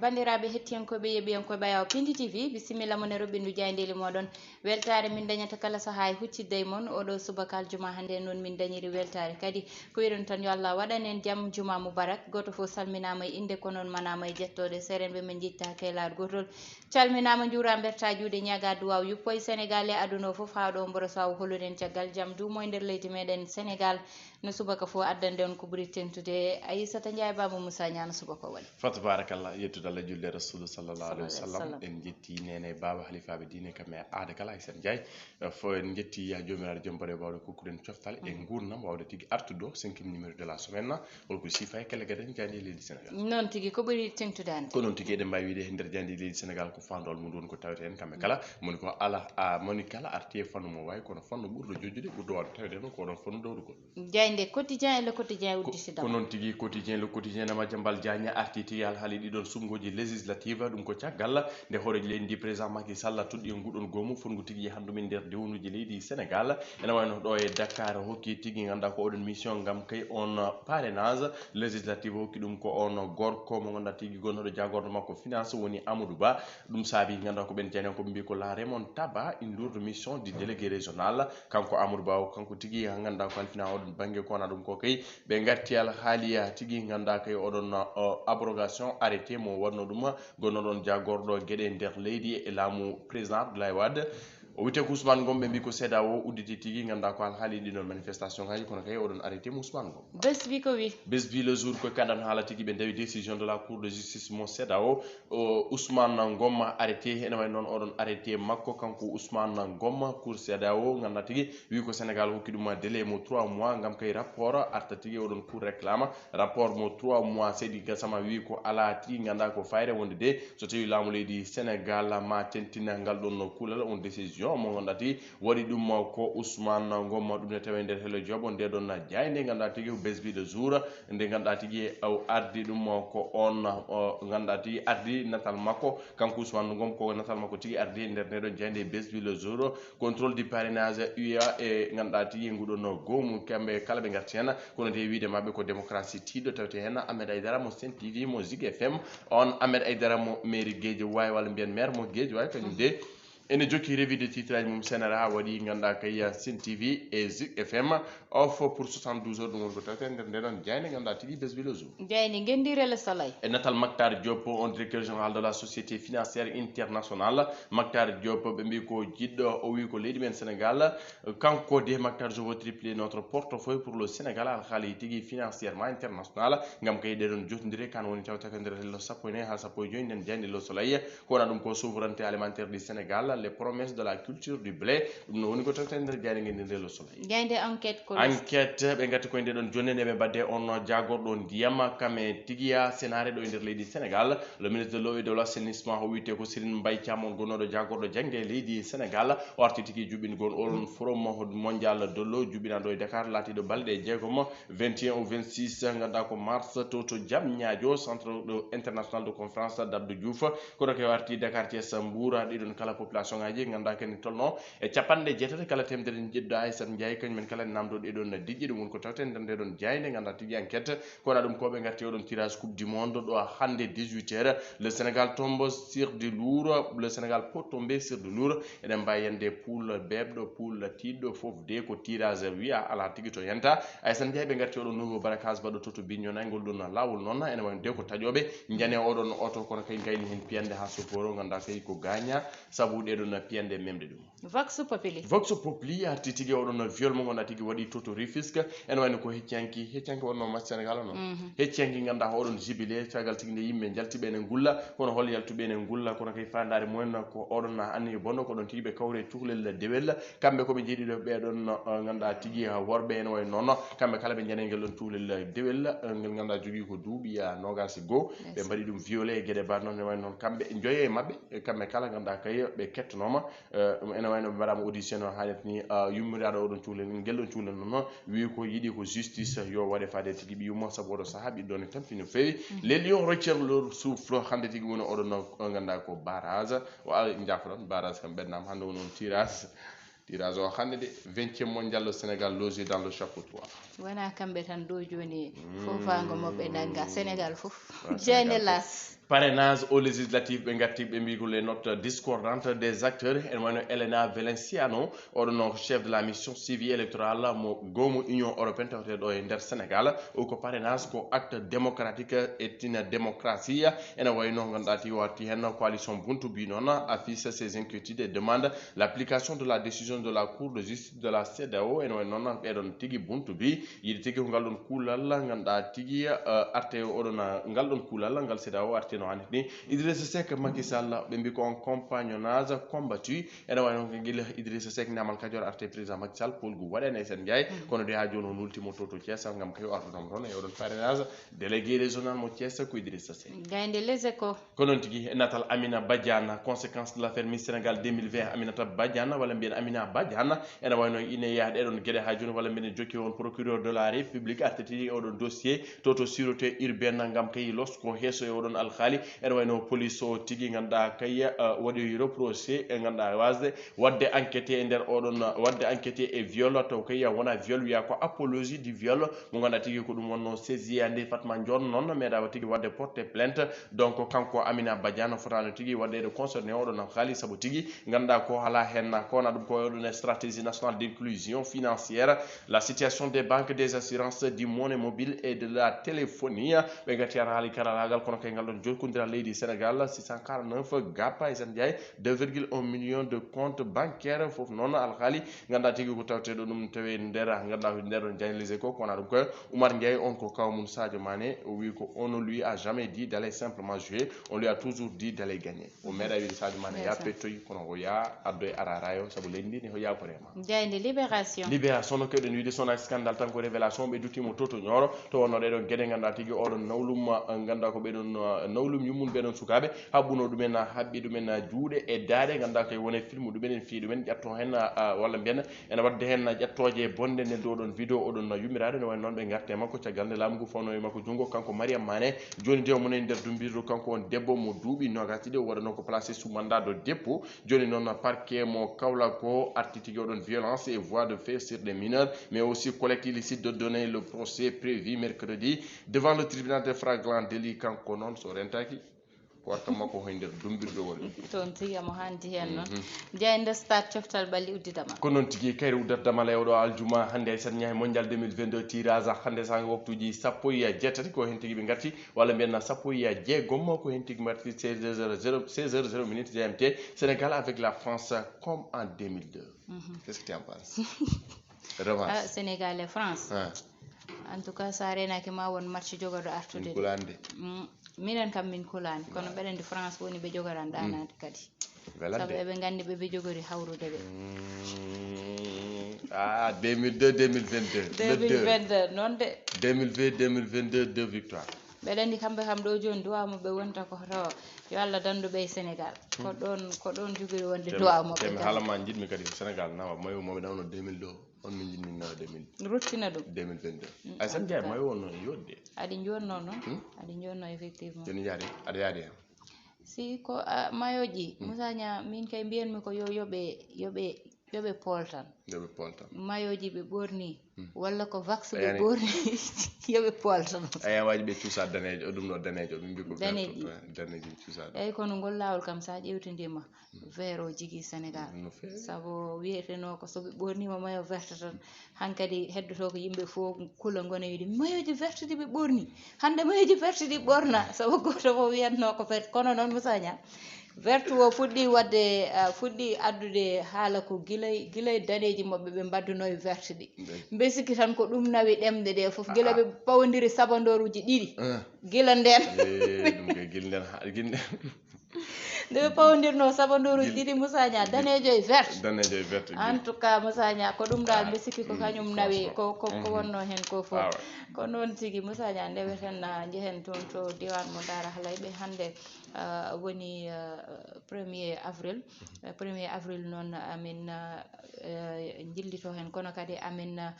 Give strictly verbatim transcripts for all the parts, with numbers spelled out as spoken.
Banndiraaɓe hettiyankooɓe, yeeɓiyankooɓe Ayaw Pindi T V, bisimilla mon e roɓɓindu jaayndeeli mooɗon. Weltaare min dañata kala sahaa e huccidde e mon. Oɗo subaka aljuma hannde, noon min dañiri weltaare kadi. Ko wiɗon tan, yo Allah waɗan en jam, juma mubarak. Gooto fof salminaama e innde, ko noon manaama e jettooɗe. Seerenɓe men njettaaki e laawol gootol. Calminaama, njuuraama, mbertaa juuɗe, ñaagaa duwaaw yuppo e Senegaal e aduna o fof, haa ɗo mboro sawo holuɗen caggal jam duumo e nder leydi meɗen Senegaal. No subaka fof addande on ko ɓuri teŋtude. Aissata Ndiaye, Baba Moussa Niang, no subaka o waɗi? Fa tabarakallah, yettude Allah, julde Rasulu sallallahu alaihi wasallam. Sallallahu alaihi wasallam. En jetti nene, baba, halifaaɓe diine, kamɓe e aada kala, Aissata Ndiaye. Eh, fof en jetti ya Joomiraaɗo Jom Baɗe Baawɗe kokkuɗen coftal e ngurnam waawde tigi artude o cinquième numéro de la semaine. Holko sifa e kelle gaden jaaynde leydi Senegaal? Noon tigi, ko ɓuri teŋtude hannde? Ko noon tigi, eɗen mbaawi wiide e nder jaaynde leydi Senegaal ko faandool mum woni ko tawete heen kamɓe kala. Moni ko ala, a, moni kala arti e fannu mo waawi, kono fannu ɓurɗo jojjude, ɓurɗo waawde tawete noon ko oɗon fannu dawrugol. Jaaynde Quotidien e Le Quotidien udditi ko dama. Noon tigi, Quotidien, Le Quotidien, Nama Jambal Diagne arti tigi alhaali ɗiɗon suɓngooji législative, ɗum ko caggal nde hooreejo leydi ndi, président Macky Sall, toɗɗi e nguɗon goomu fotngu tigi hanndu min nder dewnuji leydi Senegaal. Ene wayno ɗo e Dakar hokki tigi ngannduɗaa ko oɗon mission ngam kay on parrainage législative, hokki ɗum ko on gorko mo ngannduɗaa tigi gonnoɗo jagorɗo makko finance woni Amadou Ba. Ɗum saabi ngannduɗaa ko ɓen jaayndiyankooɓe mbi ko la remontada, une lourde mission du délégué régional. Kanko Amadou Ba o, kanko tigi ngannduɗaa ko halfinaa oɗon bannge, ko wonaa ɗum ko kay ɓe ngarti alhaali tigi ngannduɗaa kay oɗon, o, abrogation arrêté mo waɗno ɗum gonnoɗon jagorɗo geɗe nder leydi e laamu président Abdoulaye Wade. O wiyetee ko Ousmane Ngom, ɓe mbi ko CEDEAO udditi tigi, ngannduɗaa ko alhaali ɗiɗon manifestation ngaji, kono kay oɗon arrêté mo Ousmane Ngom. Bés bi ko wi? Bés bi Le Jour ko kaɗan haala tigi ɓe ndawi décision de la Cour de justice mo CEDEAO. O, Ousmane Ngom arrêté, ene wayi noon oɗon arrêté makko, kanko Ousmane Ngom, Cour CEDEAO, ngannduɗaa tigi wi ko Sénégal hokki ɗum délai mo trois mois ngam kay rapport arta tigi oɗon Cour réclame. Rapport mo trois mois seedi gasama wi ko alaa tigi ngannduɗaa ko fayre wonde de so tawi laamu leydi Senegal ma tentina ngal ɗon kuulal, on décision mo ngannduɗaa tigi waɗi ɗum ko Ousmane Ngom, ɗum ne tawe nder Hello Job, nde ɗon jaaynde ngannduɗaa tigi ko Bés bi Le Jour, nde ngannduɗaa tigi o ardi ɗum ko on, o, ngannduɗaa tigi ardi natal makko, kanko Ousmane Ngom ko natal makko tigi ardi nder nde ɗon jaaynde Bés bi Le Jour. Contrôle du parrainage U A e ngannduɗaa tigi nguɗon goomu, kamɓe kala ɓe ngarti heen. Kono de wiide maɓɓe ko démocratie tiiɗo tawte heen. Ahmed Aïdara mo Sen T V mo Zik F M. On Ahmed Aïdara mo mairie Guédiawaye, walla mbiyen maire mo Guédiawaye, kañum de ene jokki revue de titre aji mum senera waɗi ngannduɗaa kay Sen T V e Zik F M. Off pour soixante-douze heures, ɗum woni ko tawte nder nde ɗon jaaynde ngannduɗaa tigi Bés bi Le Jour. Jaaynde ngenndi Le Soleil. E natal Mactar Diop, on directeur général de la Société Financière Internationale. Mactar Diop, ɓe mbi ko jiɗɗo, o wi ko leydi men Sénégal, kanko de Mactar, je veux tripler notre portefeuille pour le Sénégal, alhaali tigi financièrement international, ngam kay ɗe ɗon jotondire, kan woni tawata ko nder hello sappo e nayi haa sappo e joyi nden jaaynde Le Soleil. Ko wona ɗum ko souveraineté alimentaire du Sénégal, les promesses de la culture du blé. Ɗum no woni ko tawten nder jaaynde ngenndi nde Le Soleil. Jaaynde Enquête ko Enquête, ɓe ngati koye nde ɗon jonde nde ɓe mbadde on jagorɗo ndiyam kame tigiya senaare ɗo e nder leydi Sénégal. Le ministre de l'eau et de l'assainissement o wiyetee ko Serigne Mbaye Thiam, on gonnoɗo jagorɗo jannge leydi Sénégal. O arti tigi juɓɓingol on forum mondial de l'eau juɓɓinaɗo e Dakar laatiɗo balɗe jeegom, vingt et un au vingt-six, ngannduɗaa ko mars, to, to Diamniadio, centre de, international de conférence Abdou Diouf. Kono ko arti Dakar, Thiès, Mbour, ɗiɗon kala population ngaji, ngannduɗaa kadi tolno e capanɗe jeetati kala temedere. Jiɗɗo Aissata Ndiaye, kañum en kala en namdo ɗiɗon diƴƴe, ɗum woni ko tawten nder nde ɗon jaaynde, ngannduɗaa tigi Enquête. Ko wona ɗum ko ɓe ngarti oɗon tirage Coupe du Monde ɗo hannde dix-huit heures. Le Sénégal tombe sur du lourd, le Sénégal peut tomber sur du lourd. Eɗen mbawi yande poule beɓɗo, poule tiiɗɗo, fof de ko tirage wiya ala tigi to yanta. Aissata Ndiaye, ɓe ngarti oɗon nouveau barrage baɗɗo to, to Bignona, ngol ɗon laawol noon ene wayno de ko taƴoɓe njane oɗon oto, kono kay ngayni hen piyande haa soporo, ngannduɗaa kay ko gaaña sabu ɗe ɗon piyande memɗe ɗum. Vox Populi. Vox Populi arti tigi oɗon viol mo ngannduɗaa tigi waɗi to, to Rufisque. Ene wayno ko heccanki, heccanki wonno match Sénégal o noon. Mhm. Heccanki ngannduɗaa oɗon jubilé, caggal tigi nde yimɓe njalti ɓe ene ngulla, kono hol yaltuɓe ene ngulla, kono kay faandaare mumen ko oɗon anniye bonno, ko ɗon tigi ɓe kawri e cukalel dewel. Kamɓe ko ɓe jeeɗiɗo ɓe ɗon, uh, ngannduɗaa tigi, uh, worɓe ene wayi noon, kamɓe kala ɓe njani ngel ɗon cukalel dewel, uh, ngel ngannduɗaa jogii ko duuɓi, uh, noogaas e goo. Ɓe mbaɗi ɗum violé e geɗe mbaɗ noon, ene wayi noon kamɓe njoyo e maɓɓe, e kamɓe kala ngannduɗaa kay ɓe kettonooma. Eh, ene wayno ɓe mbaɗaama audition o haalata ni, ah, yummiraaɗo oɗon cukalel, ngel ɗon cukalel noon, wi ko yiɗi ko justice yo waɗe faade tigi ɓiyum o, sabu oɗo sahaa ɓiɗɗo ne tampi no feewi. Mhm. Les Lions retiennent leur souffle, hannde tigi woni oɗon no, o ngannduɗaa ko barrage, o al-, jaafoɗon, barrage kam ɓennaama, hannde woni on tirage. Tirage o hannde de, vingtième mondial, le Sénégal logé dans le chapeau trois. Wona kamɓe tan ɗo jooni, mm, fofaango maɓɓe nannga, Sénégal fof. Wa Jeyne Sénégal fof. Las. Parrainage aux législatives, ɓe ngatti, ɓe mbi ko les notes discordantes des acteurs, en wayno Elena Valenciano, oɗon o chef de la mission suivi électorale mo goomu Union européenne tawete ɗo e nder Sénégal. O ko parrainage ko acte démocratique et une démocratie. Ene wayno ganduɗa ti o arti hen coalition Buntu bi noon affiche ses inquiétudes et demande l'application de la décision de la Cour de justice de la CEDEAO. Ene wayno noon ɓeɗon tigi Buntu bi yiɗi tigi ko ngal ɗon kuulal ganduɗa tigi, eh, arte oɗon, eh, ngal ɗon kuulal ngal CEDEAO artino hannde ni. Idrissa Seck, Macky Sall, ɓe mbi ko un compagnonnage combattu. Ene wayno ko gila Idrissa Seck, Namal Kajoor, arte président Macky Sall, Paul Gu waɗene e sen Ndiaye. Kono de ha joni o nultimo to to Thiès ngam kay o artunomo toon e oɗon parrainage. Délégué régional mo Thiès ko Idrissa Seck. Gaynde Les Échos. Ko noon tigi, natal Amina Badiane, conséquence de l'affaire Miss Sénégal deux mille vingt, Aminata Badiane, walla mbiyen Amina Badiane, ene wayno ine yaha ɗeɗon geɗe ha joni, walla mbiyen jokki on procureur de la République artiti oɗon dossier to to sûreté urbaine ngam kay losko heeso e oɗon alhaali. Ene wayno police o tigi ganduɗa kay, eh, waɗi reproché e ganduɗa wasde wadde enquête e nder oɗon, wadde enquête e viol taw kay wona viol, wiya ko apologie du viol mo ganduɗa tigi ko ɗum wonno saisi andi Fatma Ndion noon meeɗa wa tigi wadde porte plainte. Donc kanko Amina Badiane fotano tigi wadde ɗo concerné oɗon alhaali saabu tigi ganduɗa ko ala hen ko wona ɗum ko oɗon stratégie nationale d'inclusion financière, la situation des banques, des assurances, du monnaie mobile et de la téléphonie. Ɓe gatti ara haali karalagal kono kay ngal ɗon jokkondiral leydi Sénégal six cent quarante-neuf gappa e sen Ndiaye deux virgule un million de compte bancaire fof noon alhaali ganduɗa tigi ko tawteɗo ɗum tawi nder ganduɗa ko nder ɗon Diagne Les Échos ko wona ɗum ko Oumar Ndiaye on ko kaw mum Sadio Mané o wi ko on lui a jamais dit d'aller simplement jouer, on lui a toujours dit d'aller gagner. O meeɗa wiide Sadio Mané ya pettoy kono o ya addo e ararayo saabu leydi ndi ne o yakorema. Jayde Libération. Libération no kewɗen wiide sona scandale tan ko révélation ɓe duttimo toto ñooro to wonno ɗeɗon gueɗe ganduɗa tigi oɗon nawlum ganduɗa ko ɓeɗon nawlum yummum ɓeɗon sukaɓe haɓɓuno ɗumen haɓɓi ɗumen juuɗe e daaɗe ganduɗa koye wone film ɗumen en fi ɗumen ƴatto hen walla mbiyen ene wadde hen ƴettooje bonde nde ɗo ɗon vidéo oɗon yummiraade no wayno noon ɓe ngarte makko caggal nde laamu ngu fawno e makko junngo kanko Mariam Mané. Joni de omo nani nder dumbirdu kanko on debbo mo duuɓi nogas ɗiɗi o waɗano ko placé sous mandat de dépôt. Joni noon parquet mo Kaolack ko arti tigi oɗon violence et voie de fait sur des mineurs mais aussi collecte illicite de données. Le procès prévu mercredi devant le tribunal de flagrant délit. Kanko noon so rentaki ko warta makko hoy nder dumbirɗowol. Toon tigi amo hanti heen noon. Jeyde Stade coftal ɓalli uddidama. Ko noon tigi kayre uddata damal e oɗo aljuma hannde e sat ñahe mondial deux mille vingt-deux tirage hannde saha waktuuji sappo e jeetati ko heen tigi ɓe ngarti walla mbiyen sappo e jeegom ko heen tigi mbarti seize heures zéro minute G M T. Sénégal avec la France comme en deux mille deux. Qu'est-ce que tu en penses? Revanche. Ah, Sénégal et France. En tout cas, so a reenaaki ma won match jogoɗo artude de. Min kulaani de. Mm, minen kam min kulaani, kono mbeɗa anndi France woni ɓe jogoran ɗaanaade kadi. Welande. Sabu eɓe nganndi ɓe ɓe jogori hawrude ɓe. Mm, ah, deux mille deux, deux mille vingt-deux. Le deux. Deux mille vingt-deux, noon de. Deux mille vingt, deux mille vingt-deux, deux victoires. Mbeɗa anndi kamɓe kam ɗo jooni duwaaw maɓɓe wonta ko hoto yo Allah danndu ɓe e Sénégal. Ko ɗoon, ko ɗoon jogori wonde duwaaw maɓɓe. Temi haala ma njiɗmi kadi ko Sénégal nawa mayo mo ɓe nawno deux mille deux. On min jinni nawde min. Ruttina ɗum. Deux mille vingt-deux. Mm, ay, en tout cas. Mayo wonno e yodde. Aɗi jonnoo noon. Hmm? Aɗi jonnoo effectivement. Joni yaade, aɗa yaade hen. Si ko, ah, mayoji, Moussa Niang, min kay mbiyanmi ko yo, yo ɓe, yo ɓe, yo ɓe pool tan. Yo ɓe pool tan. Mayoji ɓe ɓorni, walla ko vax ɓe ɓorni, yo ɓe pool tan. Ay, awaji ɓe cuusa daneejo, ɗum ɗo daneejo, ɓe mbi ko daneeji. Daneeji ɓe cuusa ɗum. Eyyi, kono ngol laawol kam sa ƴewtidima, vert o jigi Sénégal. No feewi. Sabu wiyeteno ko so ɓe ɓornima mayo verte tan, hankadi heddoto ko yimɓe fof kula ngona wiide mayoji verte ɗi ɓe ɓorni. Hannde mayoji verte ɗi ɓorna, sabu goto fof wiyatno ko verte. Kono noon Moussa Niang, verte o fuɗɗi wadde, ah, fuɗɗi addude haala ko gilay, gilay daneeji maɓɓe ɓe mbadduno e verte ɗi. Mbe sikki tan ko ɗum nawi ɗemɗe ɗe fof, gila ɓe pawodiri sabandoruji ɗiɗi. Gila nden. Eh, ɗum kay gila nden ha-, gila nden. Nde ɓe pawondirno sabandoruji ɗiɗi Moussa Niang, daneejo e vert. Daneejo e vert, en tout cas Moussa Niang ko ɗum dal mbe sikki ko kañum nawi ko, ko, ko wonno hen ko fof. Ko noon tigi Moussa Niang ndeweten na njehen toon to diwan mo Daara Halayɓe hannde, ah, woni, ah, premier avril. Eh, premier avril noon amin, ah, eh, jillito hen kono kadi amin, ah,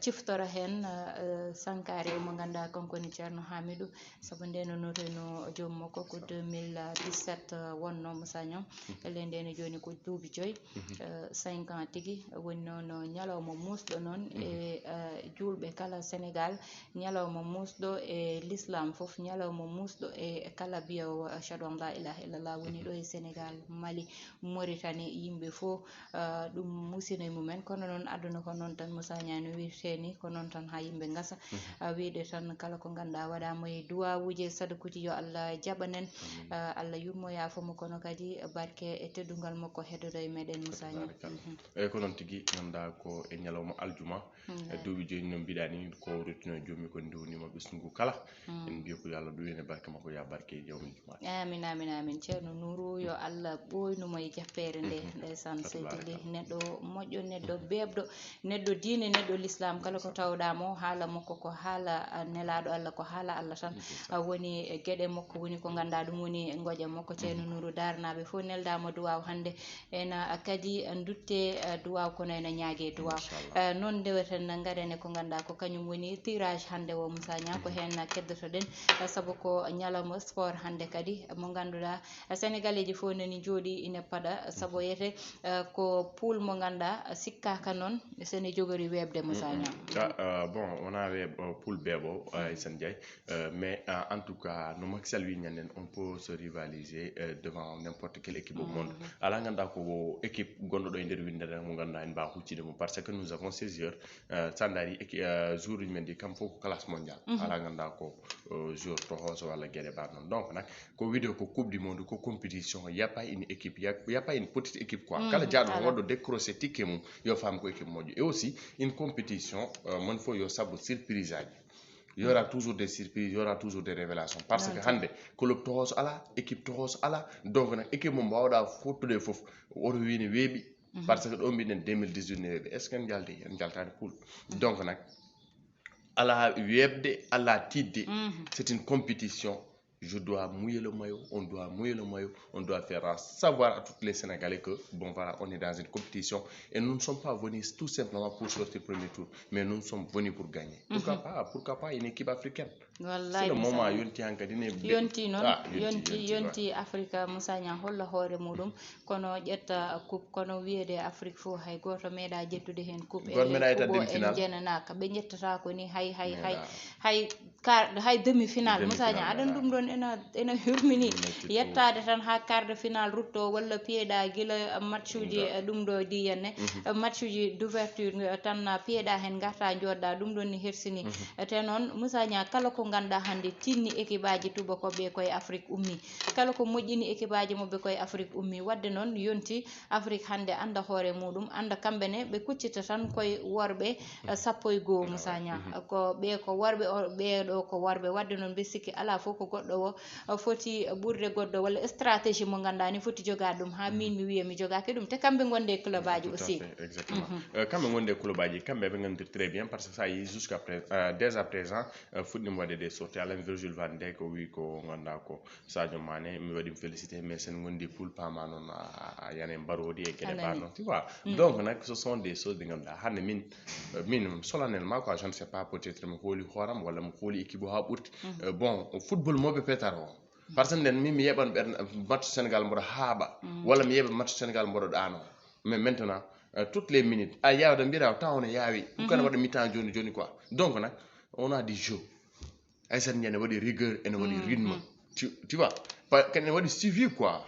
ciftora hen, ah, eh, sankari mo ngannduɗaa kankoni Ceerno Hamidou. Sabu nde no notoyno joom makko ko deux mille dix-sept, uh, wonno Moussa Niang, lende ene jooni ko duuɓi joyi, eh, cinq ans tigi. Woni noon ñalawma muusɗo noon e, eh, juulɓe kala Sénégal, ñalawma muusɗo e l'islam fof, ñalawma muusɗo e kala biyawo ashhadu an la ilaha illallah woni ɗo e Sénégal, Mali, Mauritanie, yimɓe fof, eh, ɗum muusino e mumen. Kono noon aduna ko noon tan, Moussa Niang no wirte ni, ko noon tan ha yimɓe ngasa. A wiide tan kala ko ganduɗa waɗama e duwawuji e sadakuji, yo Allah jaɓan en. Ah, Allah yurmo yaafo mo, kono kadi barke e teddungal makko heddodo e meɗen, Moussa Niang. Tabarakallah. Mhm. Eyyi, ko noon tigi, ganduɗa ko e ñalawma aljuma, e duuɓi joyi no mbiɗa ni, ko ruttino e joomum ko ndewnima ɓesngu kala. En mbiya ko yo Allah ɗum en e barke makko, ya barke yawmil jumaat. Amin, amin, amin. Ceerno Nourou, yo Allah ɓooynu mo e jappere nde. Ndeysaan, seydi Ly, neɗɗo moƴƴo, neɗɗo beeɓɗo, neɗɗo diine, neɗɗo l'islam. Kala ko tawɗa mo, haala makko ko haala, ah, nelaaɗo Allah, ko haala Allah tan. Ah, woni e geɗe makko, woni ko ganduɗa ɗum woni e ngoƴa makko. Ceerno Nourou, daaranaɓe fof neldama duwaw hannde. Ena kadi dutte, eh, duwaw, kono ena ñaage duwaw. Inchallah. Eh, noon ndeweten, ngaɗen e ko ganduɗa ko kañum woni tirage hannde o, Moussa Niang, ko heen keddotoɗen, eh, sabu ko ñalawma sport hannde kadi, mo ganduɗa, eh, Sénégalais ji fof nani jooɗi ina paɗa, sabu wiyete, eh, ko pool mo ganduɗa, eh, sikkaka noon sene jogori weeɓde, Moussa Niang. Ah, ah, bon, wona weeɓ-, oh, pool beeɓo, ah, Issa Ndiaye. Euh, mais, euh, en tout cas, no Macky Sall wi ñanden, on peut se rivaliser, euh, devant n'importe quelle équipe au monde. Ala ganduɗa ko équipe gonɗo ɗo e nder windere mo ganduɗa en mbawa huccude mo, parce que nous avons seize joueurs, euh, sa daari équi-, euh, joueur uji men ɗi kam fof ko classe mondiale. Ala ganduɗa ko, euh, joueur tohoso walla gueɗe mbaɗ noon. Donc nak, ko wiide ko coupe du monde, ko compétition, y a pas une équipe, y a, y a pas une petite équipe quoi. Kala jaaɗo ala. Waɗɗo décroché ticket mum, yo faam ko équipe moƴƴo. Et aussi, une compétition, euh, mon fof yo sabu surprise aji. Il y aura toujours des surprises, il y aura toujours des révélations. Parce que hannde, club tohoso ala, équipe tohoso ala. Donc nak, équipe mo mbawɗa fottude fof, oto wi ne weeɓi. Parce que ɗo mbiɗen deux mille dix-huit ne weeɓi. Est-ce que en jalti? En jaltani pool. Donc nak, ala weeɓde, ala tiiɗde. C'est une compétition. Je dois mouiller le maillot, on doit mouiller le maillot, on doit faire savoir à tous les Sénégalais que, bon, voilà, on est dans une compétition et nous ne sommes pas venus tout simplement pour sortir premier tour, mais nous sommes venus pour gagner. Pourquoi pas, pourquoi pas une équipe africaine? Wallahi, c'est le moment, yonti hankadi ne. Yonti noon, ah, yonti, yonti, yonti, yonti Afrique, Moussa Niang holla hoore muɗum, kono ƴetta coupe, kono wiyede Afrique fof hay goto meeɗa ƴettude heen coupe. Goto meeɗa ƴetta demi-finale. En jenanaka, ɓe ƴettata ko ni hay, hay, hay, hay quart, hay demi-finale. Moussa Niang, aɗa ɗum ɗon ena, ena yurmini. Yettaade tan ha quart de finale rutto, walla piyeɗa gila match uji, eh, ɗum ɗo diyanne, eh, match uji d'ouverture, eh, tan piyeɗa heen, ngarta njoɗɗa, ɗum ɗon ni hersini. Eh, te noon, Moussa Niang, kala ko ganduɗa hannde tinni équipe aji tubakoɓe koye Afrique ummi, kala ko moƴƴini équipe aji mabɓe koye Afrique ummi. Wadde noon, yonti Afrique hannde annda hoore muɗum, annda kamɓe ne ɓe kuccita tan koye worɓe, eh, sappo e goo, Moussa Niang. Ko ɓe ko worɓe, o-, ɓee ɗo ko worɓe. Wadde noon, mbe sikki alaa fof ko goɗɗo o, eh, foti ɓurde goɗɗo, walla stratégie mo ganduɗa ni foti jogaade ɗum, haa min mi wiya mi jogaaki ɗum. Te kamɓe gonde e club aji aussi. Tout à fait, exactement. Euh, kamɓe gonde e club aji, kamɓe ɓe ngandir très bien, parce que ça y est, jusqu'à présent, euh, dès à présent, euh, fuɗɗima waɗde des sorties. Alan Virgil van Dijk o wi ko ganduɗa ko Sadio Mané, mi waɗi mo félicité, mais sen gondi pool pama noon, a, a, a yana e mbaroodi e geɗe ba noon, tu vois. Donc nak, ce sont des choses ɗi ganduɗa hannde min, euh, min solennellement quoi, je ne sais pas, peut-être mi hooli hooram walla mi hooli équipe o ha ɓurti. Euh, bon, football moɓe petaro o. Parce que nden min mi yeɓan ɓen match Sénégal mboɗo haaɓa, walla mi yeɓa match Sénégal mboɗo ɗaano. Mais maintenant, euh, toutes les minutes, a yawda mbira taw ne yawi. Ɗum kana waɗa mi-temps joni joni quoi. Donc nak, on a des jeux. Aysata Ndiaye ne waɗi rigueur, ene waɗi rythme. Tu, tu vois, pa-, kadi ene waɗi suivi quoi.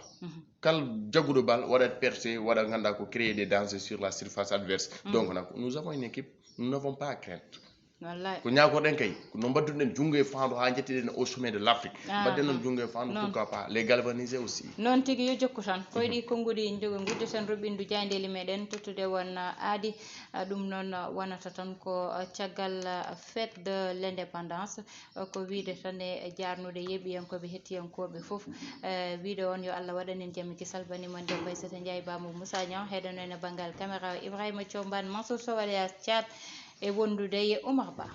Kala jagguɗo bal waɗat percé, waɗa ganduɗa ko créer des dangers sur la surface adverse. Donc nak, nous avons une équipe, nous n'avons pas à crainte. Wallahi. Ko ñaagoɗen kay, ko no mbadduɗen junngo e faandu haa njettiɗen au sommet de l'Afrique. Mbadden noon junngo e faandu, pourquoi pas les galvaniser aussi. Noon tigi, yo jokku tan. Koye ɗi konnguɗi en jogo, ngudditen roɓɓindu jaayndeeli meɗen tottude won, ah, aadi. Ah, ɗum noon, ah, wonata tan ko, ah, caggal, ah, fête de l'indépendance. Ah, ko wiide tan e jaarnude yeeɓiyankooɓe, hettiyankooɓe fof. Eh, wiide on yo Allah waɗan en jam e kisal. Bani mon debbo Aissata Ndiaye, Bambo Moussa Niang, heɗen en e banngal caméra o Ibrahima Thiombane, Mansour Sow alias Thiat, e wondude e Oumar Ba.